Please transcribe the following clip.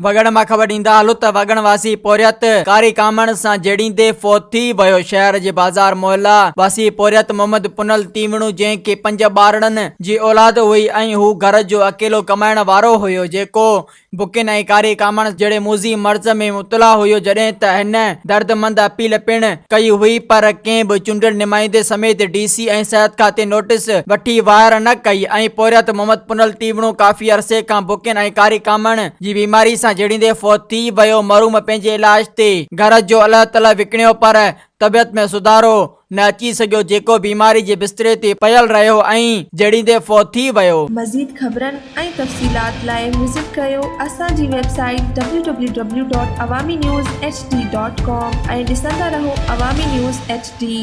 وڳڻ مان خبر ڏيندا هلو ته وڳڻ واسي پورهيت ڪاري ڪامڻ سان جهيڙيندي فوت ٿي ويو. شهر جي بازار محلا واسي پورهيت محمد پنهل تيوڻو جنهن کي پنج ٻارڙن جي اولاد هئي ۽ هو گهر جو اڪيلو ڪمائڻ وارو هيو جيڪو بکين ۽ ڪاري ڪامڻ جهڙي موذي مرض ۾ مبتلا هيو جڏهن ته هن دردمند اپيل پڻ ڪئي هئي پر ڪنهن به چونڊيل نمائندي سميت ڊي سي ۽ صحت کاتي نوٽيس وٺي واهر نه ڪئي ۽ پورهيت محمد پنهل تيوڻو ڪافي عرصي کان بکين ۽ ڪاري ڪامڻ جي بيماري سان جهيڙيندي فوت ٿي ويو مرحوم پنهنجي علاج تي گهر جو الهه تلهه وڪڻيو پر طبيعت ۾ سڌارو نه اچي سگهيو جيڪو بيماري جي بستري تي پيل رهيو ۽ جهيڙيندي فوت ٿي ويو. مزيد خبرن ۽ تفصيلات لاء وزٽ ڪريو اسان جي website W W W dot Awami news H D dot com ۽ ڏسندا رهو عوامي نيوز ايڇ ڊي.